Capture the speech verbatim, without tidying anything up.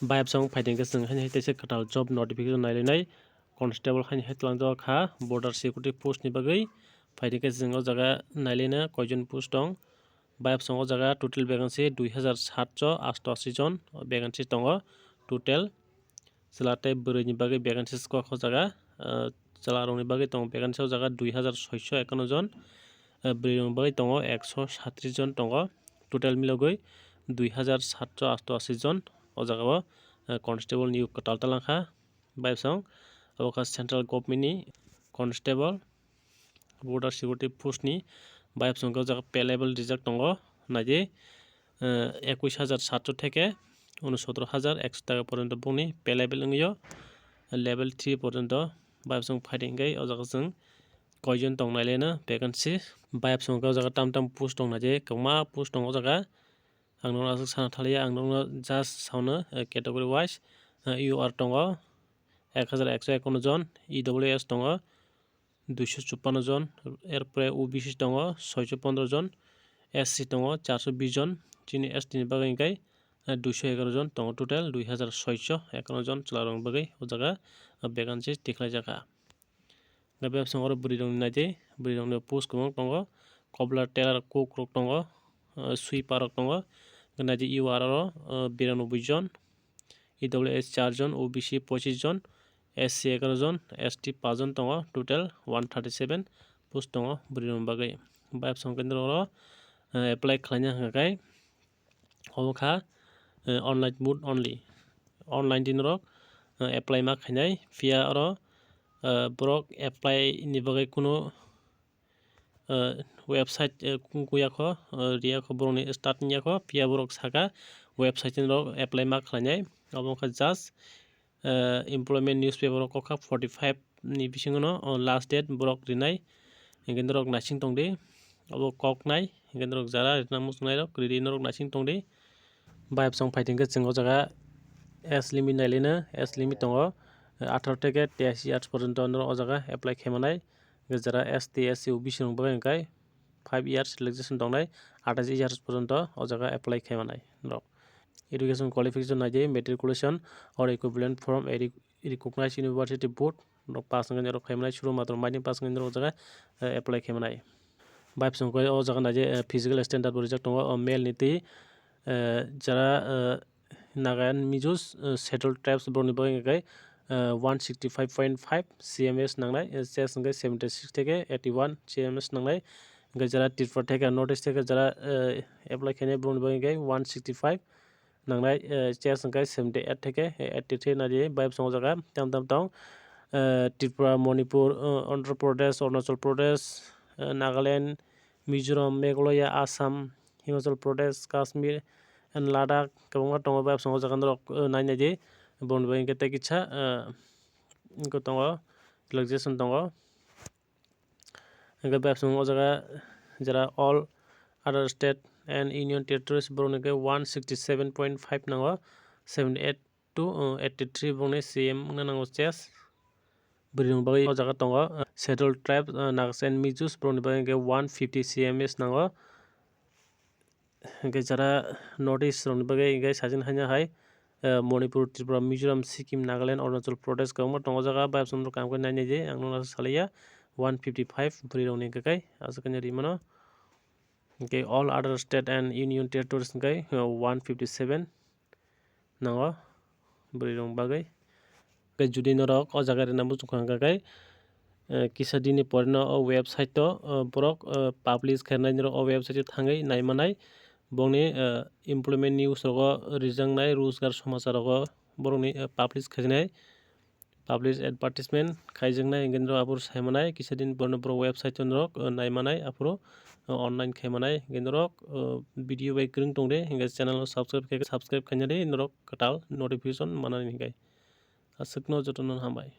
Bayapsong phaidi hwnkhe chwng haino hai teisa kwtal job notification nailainai constable haino hai twlangjak kha border security post ni bagwi. Phaidi hwnkhe chwng o jaga nailaina koijon post tong. Bayapsong o jaga total vacancy dui hazar satso asto ashi jon vacancy tongo total. Chwla tei bwrwi ni bagwi vacancies kok o jaga, ah, chwla rok ni bagwi tongo vacancy o jaga dui hazar soiso ekanno jon, ah, bwrwi rok ni bagwi tongo ekso satris jon tongo. Total milogwi dui hazar satso asto ashi jon o jaga o, ah, constable niyok kwtal talangkha. Bayapsong abo kha central government ni constable. Border security post ni bayapsong khe o jaga pay level rijak tongo, naidi, eh, ekush hajar satso theke unsotro hajar ekso taka porjonto bongni pay level wngyo, level three porjonto. Bayapsong phaidi hwnkhe o jaga chwng koijon tong nailaino vacancy. Bayapsong khe o jaga tam tam post tong naidi, kwbangma post tongo o jaga. Ang nono aswk sana thaliya, ang nono just sauna, eh, category wise, eh, U R tongo ek hajar ekso ekanno jon, E W S tongo duiso chuppanno jon, erpore O B C tongo soiso pondro jon, S C tongo charso bis jon, chini S T ni bagwi hwnkhe, eh, duiso egaroh jon tongo, total dui hajar soiso ekanno jon chwla rokni bagwi o jaga, eh, vacancy tikhlai jakha. Hwnkhe bayapsong oro bwrwi rokni naidi, bwrwi rokni post kwbang tongo, cobbler, tailor, cook rok tongo, eh, sweeper rok tongo. Hwnkhe naidi U R oro, eh, biranoboi jon, E W S char jon, O B C pochis jon, S C egaroh jon, S T paanch jon tongo, total one thirty seven post tongo bwrwi rokni bagwi. Bayapsong kendro oro, eh, apply khlaina hwnkha khe omo kha, eh, online mode only. Online di norok, eh, apply ma khainai, phiya oro, eh, borok apply ni bagwi kunu, eh, website, eh, kung kuya kho, eh, riya kho, borokni start wngya kho, phiya borok saka website ni norok apply ma khlainai. Omo kha just, eh, employment newspaper o kokha forty five ni bisingo no, oh, last date borok rinai. Hingke norok naising tongdi, obo koknai, hingke norok jara rina muchungnai rok ridi norok naising tongdi. Bayapsong phaidi hingke chwng o jaga age limit nailaino, age limit tongo, eh, atharo theke teiasi years porjonto norok o jaga apply khaimanai. Hingke jara S T, S C, O B C rok bagwi hingke five years relaxation tongnai, athais years porjonto o jaga apply khaimanai norok. Education qualification naidi matriculation or equivalent from a re-, recognized university board, norok pass wngkha norok khaimanai, suru matro maiting pass wngkha norok o jaga, eh, apply khaimanai. Bayapsong khe o jaga naidi, eh, physical standard bo rijak tongo, o male ni twi, eh, jara, eh, Nagaland, Mizo, eh, scheduled tribes borokni bagwi hwnkhe, eh, one sixty five point five C M S nangnai, eh, chest hwnkhe seventy six theke eighty one C M S nangnai, hwnkhe jara Tripura theke North East theke jara, eh, apply khainai borokni bagwi hwnkhe one sixty five nangnai, eh, chest hwnkhe seventy eight theke eighty three naidi bayapsong o jaga tam tam tong, eh, Tripura, Manipur, eh, Andhra Pradesh, Arunachal Pradesh, eh, Nagaland, Mizoram, Meghalaya, Assam, Himachal Pradesh, Kashmir and Ladakh kwbangma tongo, bayapsong o jaga norok, eh, nai naidi borokni bagwi hwnkhe tei kisa, eh, wngkha tongo, relaxation tongo. Hingke bayapsong o jaga jera all other state and union territories borokni khe one sixty seven point five nango, seventy eight to, uh, eighty three borokni C M wngna nango chest. Bwrwi rok bagwi o jaga tongo, uh, scheduled tribe, uh, Nagas and Mizo borokni bagwi hingke one fifty C M S nango. Hingke jara North East rokni bagwi hingke sajin haino hai, eh, Manipur, Tripura, Mizoram, Sikkim, Nagaland, Arunachal Pradesh kwbangma tongo jaga, bayapsong rok kaham khe nai naidi, ang nokha salaiya one fifty five bwrwi rokni hingke kai aswk khe rimano. Hingke all other state and union territories hingke, eh, one fifty seven nango bwrwi rok bagwi. Hingke jodi norok o jaga rina muchung kha hingka khe, eh, kisa dini porino o website o, eh, borok, eh, publish khainai norok o website o thangwi naimanai. Bongni, eh, employment news rogo rijaknai, rojgar somachar rogo borokni, eh, publish khainai, publish advertisement khaijaknai, hingke norok aphuru saimanai, kisa din porino borok website o norok, eh, naimanai, aphuru, eh, online khaimanai, hingke norok, eh, video bai kwrwng tongdi, hingke channel o subscribe khe, subscribe khainadi norok kwtal notification manani hingke. Aswkno jotono hambai.